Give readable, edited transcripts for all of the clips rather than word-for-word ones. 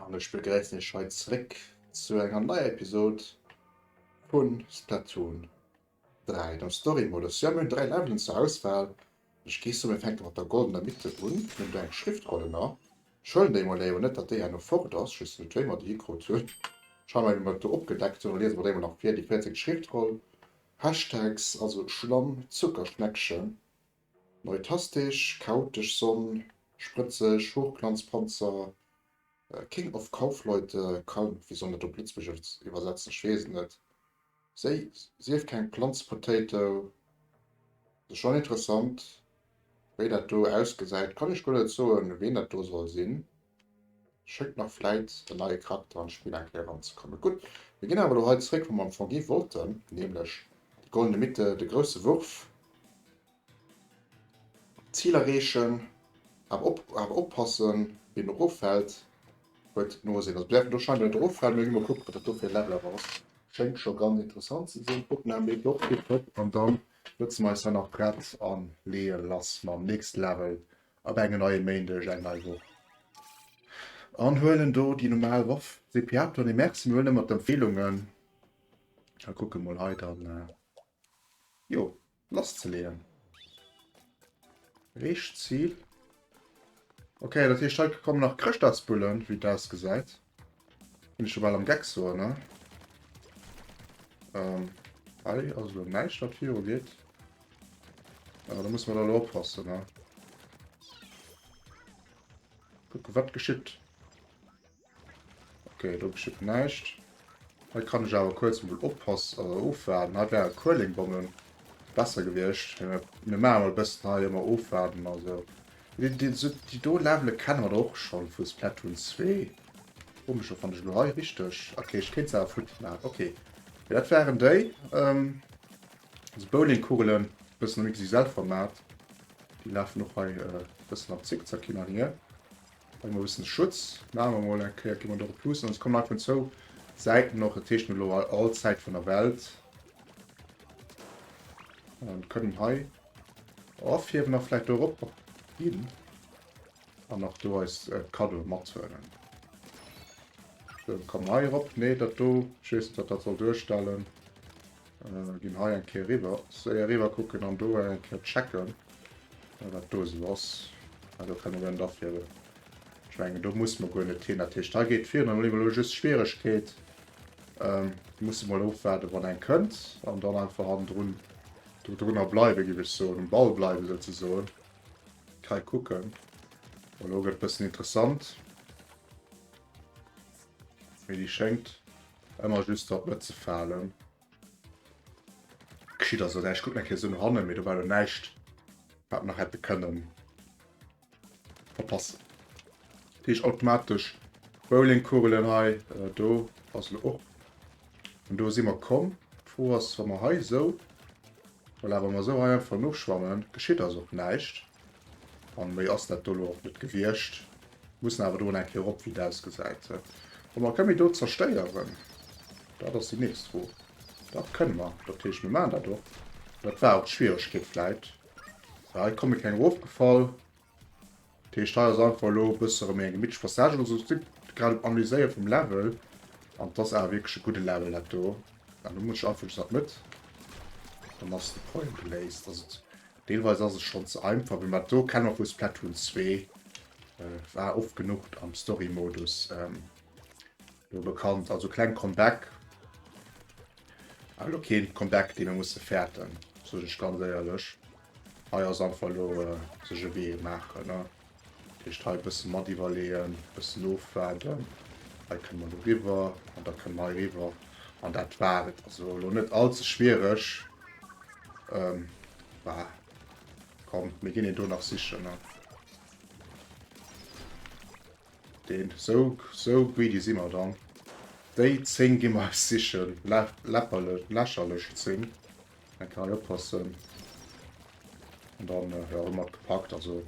An ech begréissen iech hei zréck zu enger neier Episode vun Splatoon 3, dem Story-Modus. Jo, mir hunn 3 Levelen zur Auswahl. Ech géif soen, mir fänke mat der goldener Mitte un. Mir hunn do eng Schriftroll ënner. Ech huelen déi mol, jo net, datt déi herno fort ass, just net wéi mer déi hikrut hunn. Schaue mer, wéi mer et do opgedeckt hunn, a liese mer déi mol nach vir, déi 14. Schriftroll. Hashtags, also Schlamm, Zuckerschneckchen, Neutastisch, chaotesch Sonn, sprëtzeg, Hochglanzpanzer, King of Kaufleute, Kalm, wéi soll een dat op Lëtzebuergesch iwwersetzen, ech weess et net, Séi, sief keng Planzpotato. Ass schonn interessant wéi dat do ausgesäit, kann ech guer net soen ween dat do soll sinn. Schéngt nach vläit en neie Charakter an d'Spill eng Kéier eranzekommen. Gutt, mir ginn awer elo hei zréck wou mer am Fong hi wollten, nämlech déi goldene Mitte, de grousse Wurf. Zil erreechen, awer op, awer oppassen, wien eroffält, huet d'Nosinn. Also däerfen do scheinbar net eroffalen, mee gi mol kucken, wat dat do fir e Level awer ass. Schéngt scho ganz interessant ze sinn. Opnam leeft och tiptop an dann sëtze mer eis hei nach prett an leeë lass mam nächste Level ab engem neie Méindeg, eng nei Woch. An huelen do déi normal Waff. Sepiator, nee merci, mir huelen ëmmer d'Empfeelungen. A kucke mol hei dann, jo. Lasszeleeën. Reecht Zil. Okay, dat heescht, hei kommen nach Chrëschtdagsbullen, wéi et ausgesäit. Bin ech schon bal am Geck soen, ne? Ähm, hei ass elo näischt, wat viru geet. Aber da muss man da elo oppassen, ne? Kucken, wat geschitt. Okay, do geschitt näischt. Hei kann ech awer kuerz mol oppass äh, ofwaarden. Hei wäre Curlingbommen besser gewiescht. Mir maache mol e bëssen hei ëmmer ofwaarden. Also déi, déi, so, déi do Levele kenne mer och schonn vu Splatoon 2. Komisch, do fand ech elo hei richteg. Okay, ech kéint se awer futti maachen. Okay. Ja, dat waren déi. Ähm, also Bowlingkugelen, bëssen am XXL-Format. Déi lafen och hei e äh, bëssen am Zickzack hin an hier. Hei mol e bëssen Schutz. Maache mer mol eng Kéier, gi mer do e Plus. An es kommen nach vun zwou Säiten och, dat heescht mir elo all Zäit vun der Welt. An kënnen hei erfhiewen a vläicht do erop ginn. An nach do eis äh, Kaddo mathuelen. So, komm hei erop. Nee, dat do, ich weess net, wat dat soll duerstellen. Äh, ginn hei eng Kéier riwwer. Séier riwwer kucken an do eng Kéier checken, äh, wat do esou ass. Ah, do kann e net afhiewen. Ech mengen, do muss mer guer net hin. Dat heescht, hei geet virun, dann hu mer elo just Schwieregkeet. Ähm, musse mol ofwaarden, wann eng kënnt an dann einfach hannendrun do drunner bleiwen, géif ech soen, um Ball bleiwen souzesoen. Hei kucken. Elo gëtt e bëssen interessant. Mee déi schéngt ëmmer just op net ze falen. Geschitt also näischt. Kucken eng Kéier esou no hannen, mee do war elo näischt, wat mer nach hätte kënnen verpassen. Dat heescht automatesch Bowlingkugelen hei, do ass elo och. An do si mer komm. D'Fro ass, wa mer hei esou, voilà, wa mer esou hei einfach noschwammen, geschitt also och näischt. An méi ass dat do elo och net gewiescht. Mussen awer do eng Kéier erop, wéi et ausgesäit. Wa mer kënne do zerstéieren, dat ass déi nächst Fro. Dat kënne mer, dat heescht mir maachen dat och. Dat war och d'Schwieregkeet vläit. Hei komme keng erofgefall. Dat heescht hei ass einfach elo e bësse erëm méi eng gemittlech Passage. Also ech si grad um Analyséiere vum Level an et ass awer wierklech e gudde Level dat do. An do muss ech einfach just an d'Mëtt, dann ass de Problem geléist. Also Deelweis ass et schonn ze einfach, mee mat do kenne mer vu Splatoon 2, war oft genuch am Story-Modus do bekannt. Also kleng Comeback, awer elo keen Comeback, dee mir musse fäerten, soen ech ganz éierlech. Hei ass einfach elo sech e Wee maachen, ne? Dat heescht hei e bësse mat iwwerleeën, e bëssen ofwaarden. Hei kënne mer elo riwwer an da kënne mer hei riwwer an dat war et. Also elo net all ze schwiereg. Ähm, bah. Komm, mir ginn een do nach sichen. Ne? Den, so, so greedy si mer dann. Déi 10 gi mer eis sichen. Läpperlech, lächerlech 10. Dann kann ich oppassen. Und dann, äh, ja, immer gepackt. Also,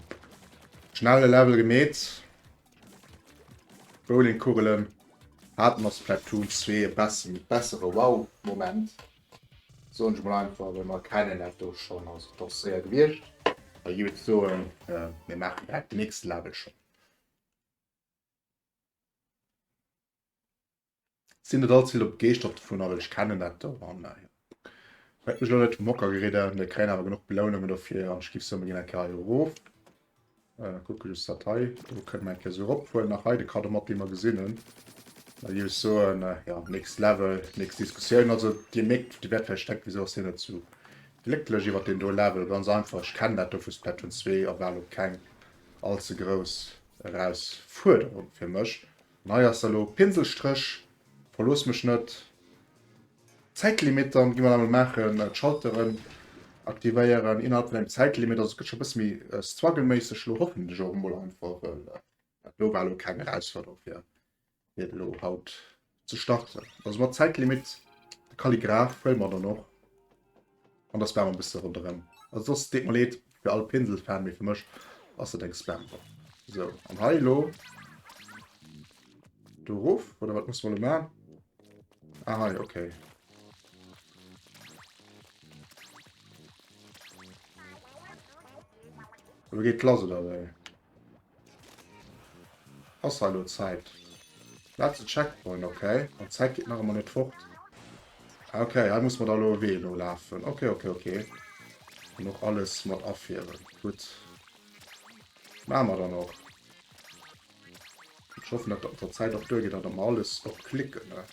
schnelle Level gemeet. Bowlingkugelen haten a Splatoon 2 e bessen bessere Wow-Moment. Soen ech mol einfach, well mer kennen dat do schonn, also et ass séier gewiescht. A gi et soen, mir maachen direkt den nächste Level schonn. Sinn net all ze vill begeeschtert dovunner, well ech kennen dat do an jo. Huet mech elo net vum Hocker geridden, mir kréien awer genuch Belounungen dofir an ech giff soen, mir ginn eng Kéier hei erof. Äh, kucke just dat hei, do kënne mer eng Kéier esou eropfueren, nach hei de Kaddo mat, dee mer gesinn hunn. Da giff ech soen, äh, ja, next Level, nächst Diskussioun. Also dir mierkt, dir wäert vläicht denken, wieso ass hien net sou glécklech iwwert deen do Level. Ganz einfach, ech kennen dat do vu Splatoon 2 a war elo keng all ze grouss Erausfuerderung fir mech. An hei ass da elo Pinselstréch, verlooss mech net. Zäitlimit, dann gi mer emol maachen, d'Schalteren aktivéieren innerhalb vun engem Zäitlimit. Also et gëtt scho e bësse méi struggle-méisseg elo, hoffen ech och emol einfach, well dat do war elo keng Erausforderung fir fir elo haut ze starten. Also mat Zäitlimit, de Kalligraph huele mer dann och an da spammen mer e bësse ronderëm. Also soss deet mer leed fir all Pinsel-Fan, mee fir mech ass dat eng Spam-Woch. Sou, an hei elo do erof, oder wat musse mer elo maachen? Ah, hei, okay. Lo geet lass, oder wéi? Ass hei lo Zäit? Letzte Checkpoint, okay. An d'Zäit geet nach ëmmer net fort. Ah, okay, hei muss man da lo e Wee nolafen. Okay, okay, okay. An och alles mat afierwen. Gutt. Maache mer dann och. Ech hoffen, datt dat der Zäit och duergeet an datt mer alles och klicken. Ne?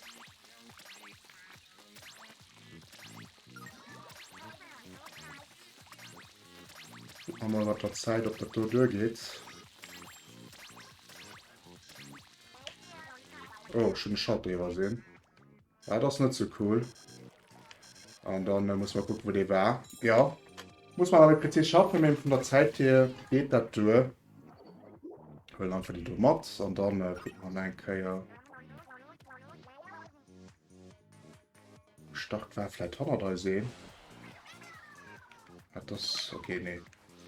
Kucke mer mol mat der Zäit, ob dat do duergeet. Oh, ech hunn e Schalter iwwersinn. Dat ass net sou cool. An dann äh, muss man gucken, wo dee war. Ja. Muss man awer präzis schaffen, mee vun der Zäit hier geet dat duer. Huelen einfach déi do mat an dann äh, kritt man eng Kéier. Start war vielleicht hannert eis een. Ah, das okay, nee.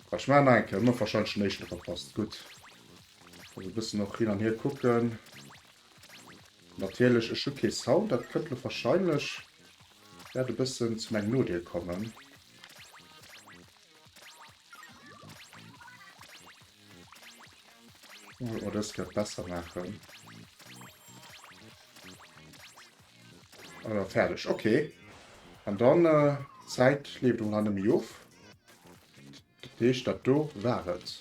Quatsch, mal eng Kéier, immer wahrscheinlich den éischten verpasst. Gut. Also e bëssen och hin an hier kucken. Natierlech, ech hu kee Sound, dat kënnt lo wahrscheinlech, wäert e bëssen zu mengem Nodeel kommen. Wollt mer dës Kéier besser maachen. Oder fäerdeg, okay. An dann, äh, d'Zäit leeft emol hei net méi of. Dat heescht, dat do war et.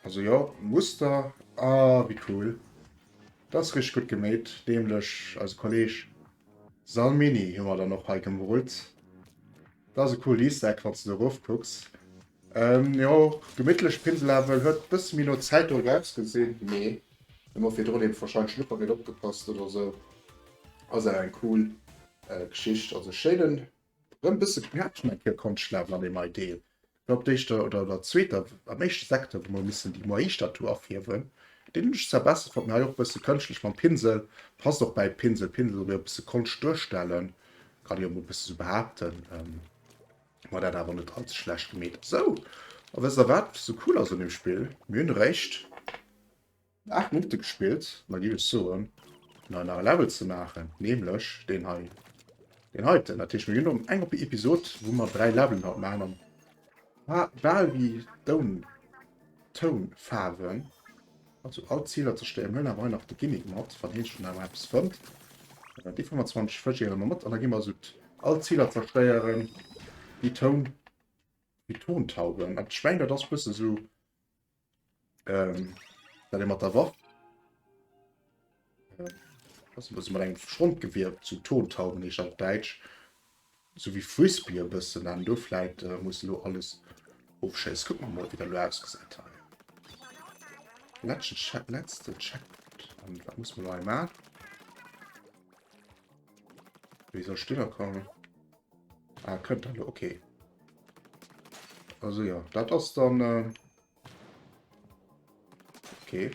Also jo, Muster, ah wéi cool. Dat ass richteg gutt gemeet, nämlech eise Kolleg Salmini hu mer dann och hei gemoolt. Dat ass e coolt Easter Egg, wann s de do erof kucks. Ähm, jo, gemittlech Pinsellabel, huet bësse méi no Zäitdrock ausgesinn, mee hu mer virdrun eben wahrscheinlech net méi opgepasst oder sou. Ass awer eng cool Geschicht, also schéinen Rëm bësse Knaatsch eng Kéier Konschtlevel an deem hei Deel. War op d'éischter oder der zweeter, am éischte Secteur, wou mer missen déi Moai-Statue afierwen. Deen hunn ech zwar besser fonnt, mee hei och bësse kënschtlech mam Pinsel. Passt och bäi Pinsel, Pinsel soll jo e bësse Konscht duerstellen, kann ee jo mol bësse sou behaapten. Ma dat awer net all ze schlecht gemeet. Sou, a wësst der wat sou cool ass un deem Spill? Mir hunn eréischt 8 Minutte gespillt, da géif ech soen, fir nach e Level ze maachen, nämlech deen hei, deen heiten. Dat heescht, mir ginn op eng op Episod, wou mer 3 Levelen haut maachen an bal wéi Toun, Tounfaarwen, also all Ziler zerstéieren. Mir huelen awer hei nach de Gimmick mat, wann hien schonn awer eppes fënnt. Déi 25 Fësch iere mer mat an da gi mer esou all Ziler zerstéieren, déi Toun, déi Tontauben. An ech mengen, dat ass bësse sou Ähm, dat ee mat der Waff. Äh, das ist mat engem Schrontgewier zu Tontauben heescht dat op Däitsch. Sou wéi Frisbee e bëssen an do vläit äh, muss lo alles ofschéissen. Kuck mer mol, wéi dat lo ausgesäit hei. Letzten Check, letzte Checkpoint. An wat muss man lo hei maachen? Wéi soll ech do kommen? Ah, kënnt da lo, okay. Also ja, dat ass dann... Äh, okay.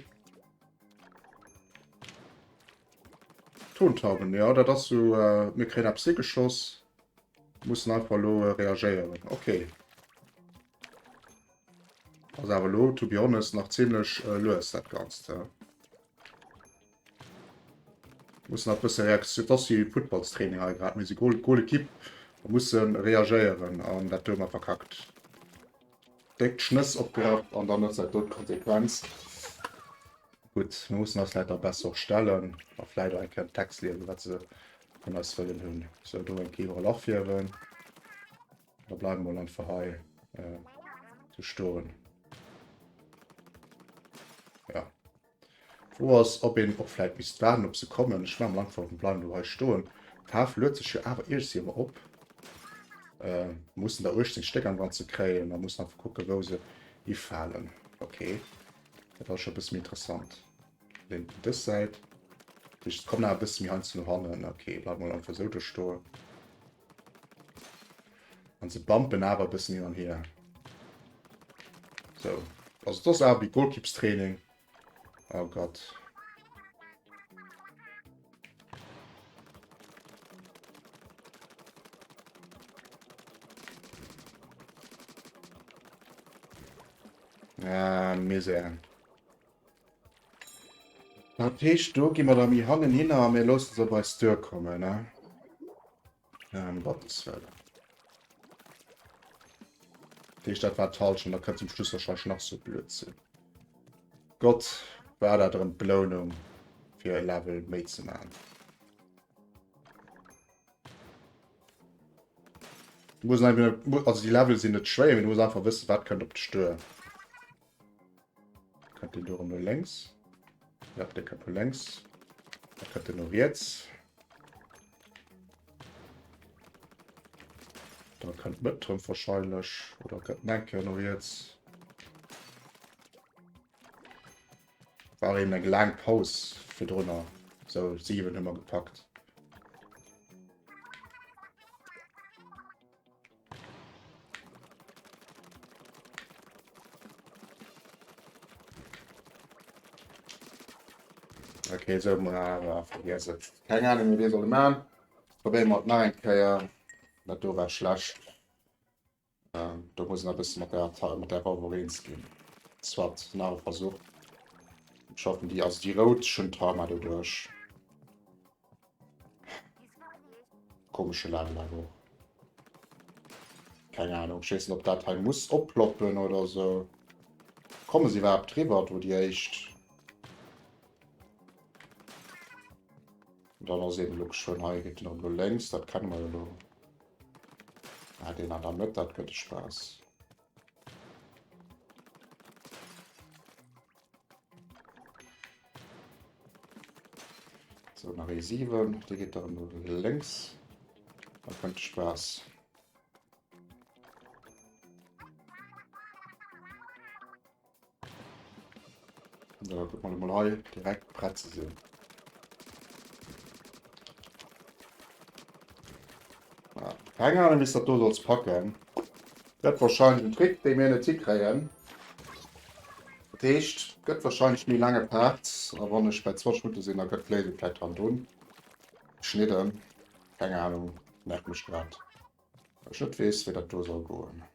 Tontauben, ja, dat ass so, äh, mir kréien eppes higeschoss, mussen einfach lo äh, reagéieren. Okay. Ass awer lo, to be honest, nach ziemlech äh, lues dat Ganzt. Ja. Muss nach bësse Reaktioun, dat ass wéi Futtballstraining hei grad, mir si Goal, Goalekipp, mer musse reagéieren an dat do hu mer verkackt. Déck d'Schnëss opgerappt an dann ass dat do d'Konsequenz. Gutt, mir mussen eis vläit da besser och stellen a vläit och eng Kéier den Text liesen, wat se vun eis wëllen hunn. Sou, do eng Kéier iwwerall afierwen. Da bleiwe mer mol einfach hei äh, sou stoen. Ja. D'Fro ass, ob een och vläit misst waarden, ob se kommen. Ech maache mol einfach, mir bleiwen do hei stoen. D'Faarf luet sech jo awer iergendwéi ëmmer op. Äh, mussen der 18 Stéck am Ganze kréien a mussen einfach kucken, wou se hifalen. Okay. Dat ass scho e bësse méi interessant. Den dës Säit. Dat heescht, et kommen awer e bësse méi heiansdo no hannen. Okay, bleiwe mol einfach esou do stoen. An se bumpen awer e bëssen hin an hier. So. Also das awer wie Goalkeepstraining. Oh Gott. Ah, Misär. Dat heescht, do gi mer da méi hannen hin a mir loosse se op eis duerkommen, ne? Ja, um Gottes Wëllen. Dat heescht, dat war d'Halschent, da kënnt zum Schluss wahrscheinlech nach sou Blödsinn. Gott, war dat erëm d'Belounung, fir e Level méi ze maachen. Du muss einfach, also die Level sinn net schwéier, mee du muss einfach wëssen, wat kënnt op dech duer. Kënnt den do no lénks? Ja, der kënnt no lénks. Da kënnt den no riets. Da kënnt d'Mëtt rëm wahrscheinlech. Oder kënnt en Kéier no riets. War eben eng laang Paus virdrunner. Sou 7 hu mer gepackt. Okay, so ah, vergiss et. Keng Ahnung, wéi mir solle man. Probéiere mer et nach eng Kéier. Dat do war schlecht. Do muss en e bësse mat der, mat der Waff och eens ginn. Soit, nach e Versuch. Ech hoffen, déi, also déi rout, ech hunn Trauma doduerch. Komesche Level awer och. Keng Ahnung, ech weess net, ob dat hei muss opploppen oder sou. Komme se iwwerhaapt driwwer do, déi éischt? Dann ass eben elo geschwënn hei, geet den erëm no lénks, dat kenne mer jo elo. Ah, den an der Mëtt, dat gëtt e Spaass. So, nach e 7, déi geet dann no lénks. Da kënnt de Spaass. Da guck mal mal hei direkt prett ze sinn. Ah, keng Ahnung, wéi dat do solls packen. Dat wahrscheinlech en Trick, dee mir net hikréien. Dat heescht, gëtt wahrscheinlech méi laange Part. A wann ech bei 20 Minutte sinn, da gëtt d'Léisung vläicht hannendrun geschnidden. Keng Ahnung, nervt mech grad. Well ech net weess, wéi dat do soll goen.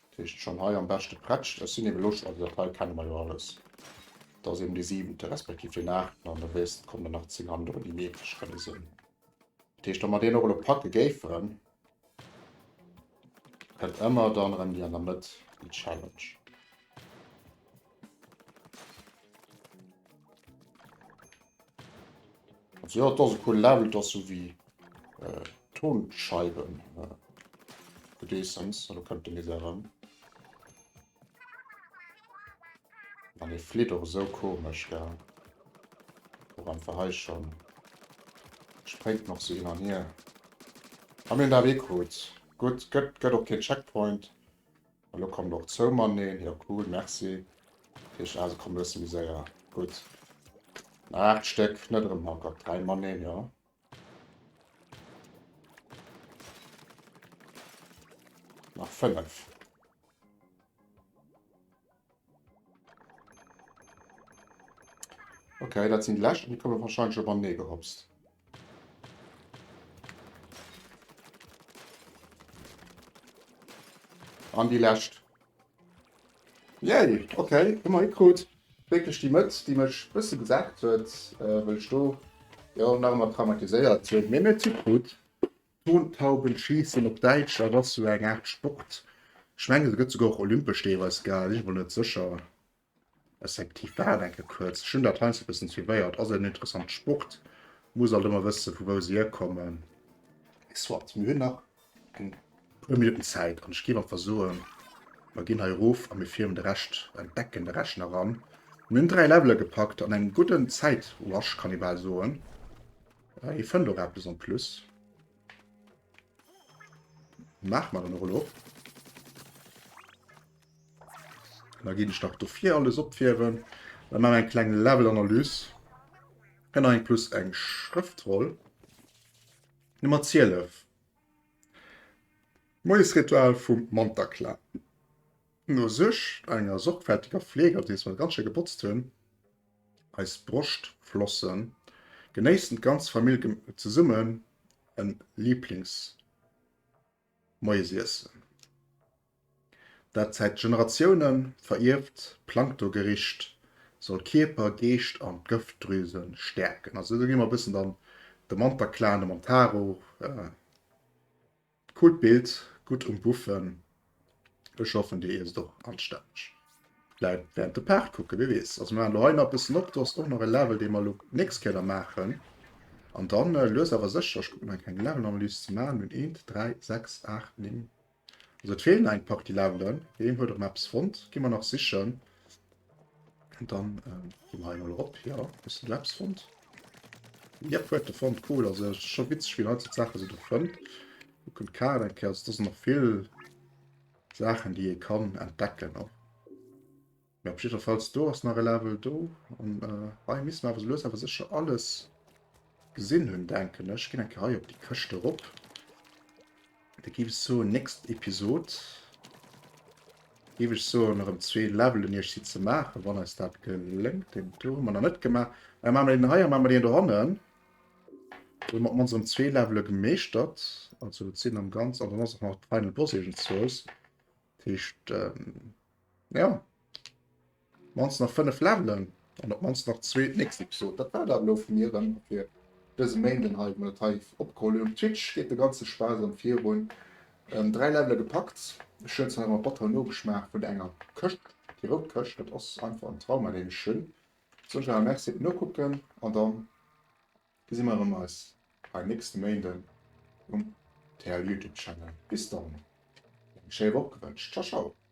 Dat heescht schon hei am beschte prett. Ech sinn eben elo schon, also dat hei kenne mer jo alles. Dat ass eben dee siwente respektiv deen aachten an da weess, et kommen der nach 10 hannendrun, déi méiglech kënne sinn. Dat heescht, wa mer deen och elo packe géifen, kënnt ëmmer dann erëm déi an der Mëtt, déi Challenge. Also ja, das ist cool Level, das so wie äh, Tonscheiben äh, Gedessens. Da könnt ihr mir sagen. An die flitt auch so komisch, gell? Auch einfach hei schon. Sprengt noch so hin an hier. Haben wir da weg gut. Gut, gëtt, gëtt och keen Checkpoint. Elo kommt och zou mateneen. Jo cool, merci. Heescht ah, se kommen e bësse méi séier. Gutt. Nach 8 Stéck, net erëm, oh Gott, 3 mateneen, jo. Nach 5. Okay, dat sinn déi lescht, déi komme wahrscheinlech op anee gehopst. An déi lescht. Yay, okay, hu mer hikrut. Wierklech déi Mëtt, déi mech bësse gesackt huet, äh, well ech do jo nach ëmmer traumatiséiert sinn. Mee mir hu et hikrut. Tontauben schiessen op Däitsch, dat ass sou eng Aart Sport. Ech mengen se gëtt souguer och olympesch deelweis gehalen, sinn ech mol net sécher. Effektiv war et eng Kéier kuerz. Ech hunn dat heiansdo e bëssen suivéiert. Ass en interessante Sport. Muss alt ëmmer wëssen, vu wou se hierkommen. Soit, mir hunn nach eng puer Minutten Zäit an ech géif einfach soen, mer ginn hei erof a mir firmen de Rescht, entdecken de Rescht nach an. Mir hunn 3 Levele gepackt an engem gudden Zäitrush, kann ee bal soen. Hie fënnt och eppes en plus. Maache mer dann och elo. Da ginn ech nach dofir alles opfierwen. Dann maache mer eng kleng Level-Analys. Ënner eng plus eng Schrëftroll. Nummer 12. Moiesritual vum Manterclan. No sech enger sorgfältiger Fleeg, also dees mer ganz schéi gebotzt hunn, eis Broschtflossen, genéissen d'ganz Famill zesummen en Lieblingsmoiesiessen, dat säit Generatioune verierft Planktogericht soll Kierper, Geescht an d'Gëftdrüse stäerken. Also do gi mer e bëssen dann de Manterclan, de Mantaro. Coolt Bild, gutt um Buffen. Ech hoffen dir iesst och anstänneg. Vläit während de Part kucken, wie weess. Also mir maachen elo hei nach e bëssen op, do ass och nach e Level dee mer elo d'nächst Kéier da maachen. An dann lues awer sécher, ech kucken nach eng kleng Levelanalyse ze maachen, mir hunn eent, 3, 6, 8, 9, also et feelen nach eng Partie Levelen. Heen huet erëm eppes fonnt, gi mer nach sichen. An dann gi mer hei mol erop. Jo, hues du eppes fonnt? Jep, huet e fonnt. Cool, also et ass scho witzeg, wéi Leit sou d'Saache sou do fënnt. Kucken d'Kaart eng Kéier, also do sinn nach vill Saachen, déi ee kann entdecken och. Mee op jiddwerfalls, do ass nach e Level do. An hei misste mer awer sou lues awer sécher alles gesinn hunn, denken ech. Ginn eng Kéier hei op déi Këscht erop. Da géif ech soen, nächst Episod géif ech soen, erëm zwee Levelen iech si ze maachen, wann eis dat geléngt. Deen do hu mer nach net gemaach. Da maache mer deen hei a maache mer deen dohannen. Do hu mer op d'mannst erëm zwee Levele gemeeschtert. Also et sinn am Ganz, an dann ass och nach d'Final Boss iergendzwous. Dat heescht, jo. Mannst nach 5 Levelen an op mannst nach zwee d'nächst Episode. Dat war dat elo vu mir erëm fir dëse Méinden hei, wou mer dat hei opgeholl hunn. Um Twitch geet de ganze Spaass erëm virun. 3 Levele gepackt. Ech hunn zwar nach e batteren Nogeschmaach vun enger Këscht, déi rout Këscht. Dat ass einfach en Trauma deen ech hunn. Soen ech awer Merci fir d'Nokucken an dann gesi mer erëm eis hei nächste Méinden um TL Youtube Channel. Bis dann, eng schéi Woch gewënscht. Ciao ciao.